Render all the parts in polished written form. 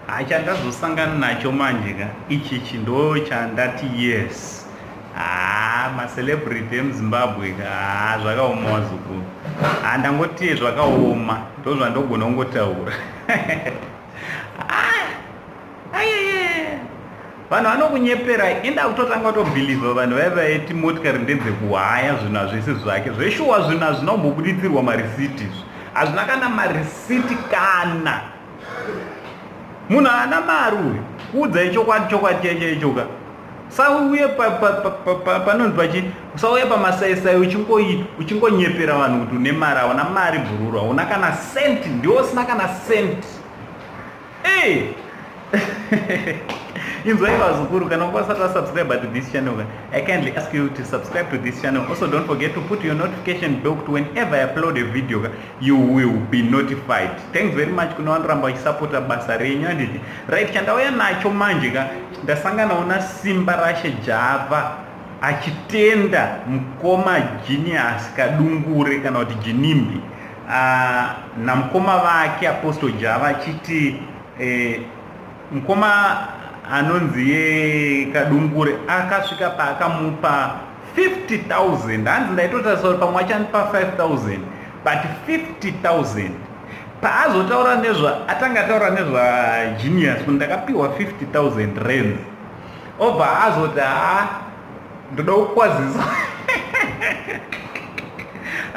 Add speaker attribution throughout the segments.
Speaker 1: Ha, chandazosangana nacho manje ka ichichi ndo chandati yes, haa, macelebrity emuZimbabwe ka, haa, zvakaoma wazukuru. Ha, ndangoti zvakaoma, ndo zvandogona kungotaura. Ayeye, vanhu vanokunyepera. Inda kutotanga kutobhilivha vanhu vaiva vaiti motikari ndedzekuhaya, zvinhu hazvisi zvake zveshuwa. Zvinhu hazvina kumbobuditsirwa marisiti, izvi hazvina kana marisiti. Kana munhu haana mari uyu, kuudzai chokwadi, chokwadi chaicho ichoka, sauye panonzi pachi, usauye pamasaisai uchingonyepera vanhu kuti une mari. Hauna mari, bhururu, hauna kana senti, ndiwo usina kana senti. Hey! Inzwai vazukuru, kana ukasati wasubscribe to this channel, I kindly ask you to subscribe to this channel. Also, don't forget to put your notification bell to whenever I upload a video, you will be notified. Thanks very much kuna vanoramba vachisapota basa renyu, handiti? Right, chandauya nacho manje ka, ndasanganawo naSimba Rashe Java achitenda mukoma Genius Kadungure, kana kuti Ginimbi, namukoma vake Apostle Java, achiti mukoma anonzi ye Kadungure akasvika paakamupa 50,000. Hanzi ndaitotarisa kuti pamwe achandipa 5000, but 50,000. Paazotaura nezva, atanga ataura nezvaGenius kuti ndakapiwa 50,000 rands, obva azoti, "Haa, ndoda kukwazisa,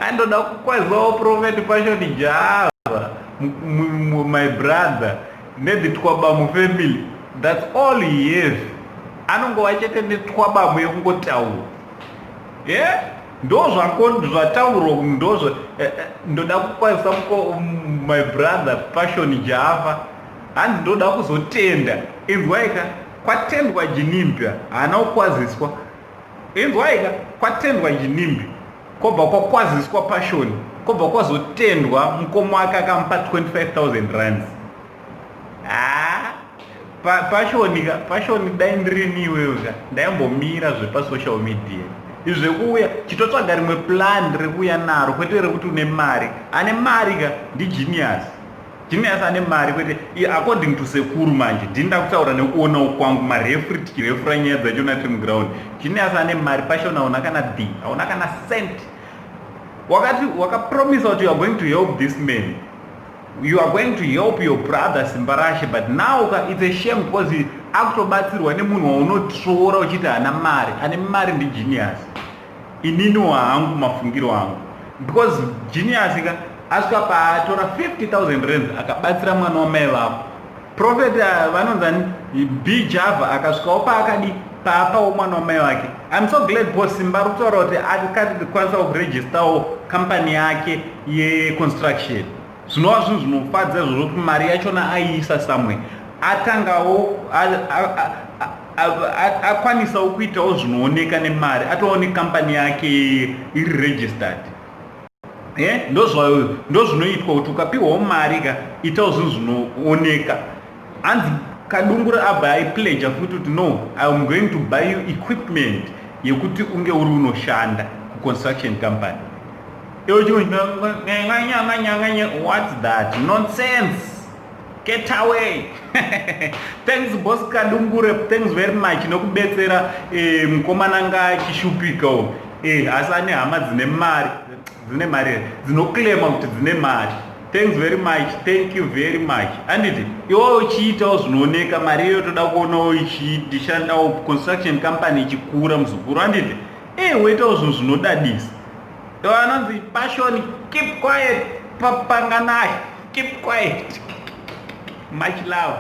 Speaker 1: andoda kukwazisawo Prophet Passion Java, my brother, nethe Twabamu family." That's all he has. Anongova chete netwabamu yekungotaura. Ye ndo zvataurwa, ndozvo ndoda kukwazisa my brother Passion Java. Hanzi ndoda kuzotenda. Inzwaika, kwatendwa Ginimbi, haana kukwaziswa. Inzwaika, kwatendwa Ginimbi, kwobva kwakwaziswa Passion, kwobva kwazotendwa mukoma wake akamupa 25,000 rands. Ha, Passion ka, Passion, dai ndirini iwewe ka, ndaimbomira zvepasocial media izvi zvekuuya. Chitotsvaga rimwe plan rekuuya naro, kwete rekuti une mari. Ane mari ka ndiGenius. Genius ane mari, kwete according to sekuru. Manje ndini ndakutaura nekuonawo kwangu, marefri tichirefura nyaya dzacho natiri muground. Genius ane mari, Passion hauna kana d, hauna kana cent. Wakati wakapromisa kuti you are going to help this man, you are going to help your brother Simbarashe, but now ka, it's a shame because akutobatsirwa nemunhu waunotsvora uchiti haana mari. Ane mari ndiGenius. Inini wahangu, mafungiro angu, because Genius ka asvika paatora 50,000 rands akabatsira mwana wamai vako, Prophet vanonzani B Java, akasvikawo paakadi paapawo mwana wamai vake. I'm so glad because Simba ari kutaura kuti akakwanisa kuregistawo kambani yake yeconstruction, zvinova zvinhu zvinofadza izvozvo, kuti mari yachona aiisa somewhere, atangawo, akwanisawo kuitawo zvinooneka nemari, atowo nekambani yake iri registered. Ndo zvinoitwa kuti ukapiwawo mari ka, itawo zvinhu zvinooneka. Hanzi Kadungure abva aipledja futi kuti, "No, I am going to buy you equipment yekuti unge uri unoshanda kuconstruction company." What's that nonsense? Get away. Thanks, boss Kadungure, thanks very much nokubetsera mukomana nga achishupikawo. Asi ane hama dzine mari, dzine mari, dzinoclaima kuti dzine mari. Thanks very much, thank you very much. Anditi iwewo uchiitawo zvinooneka, mari iyoyo toda kuonawo ichishandawo, construction company ichikura, muzukuru, anditi? Woitawo zvinhu zvinodadisa. Iwo anonzi Passion, keep quiet. Papanganai, keep quiet. Much love.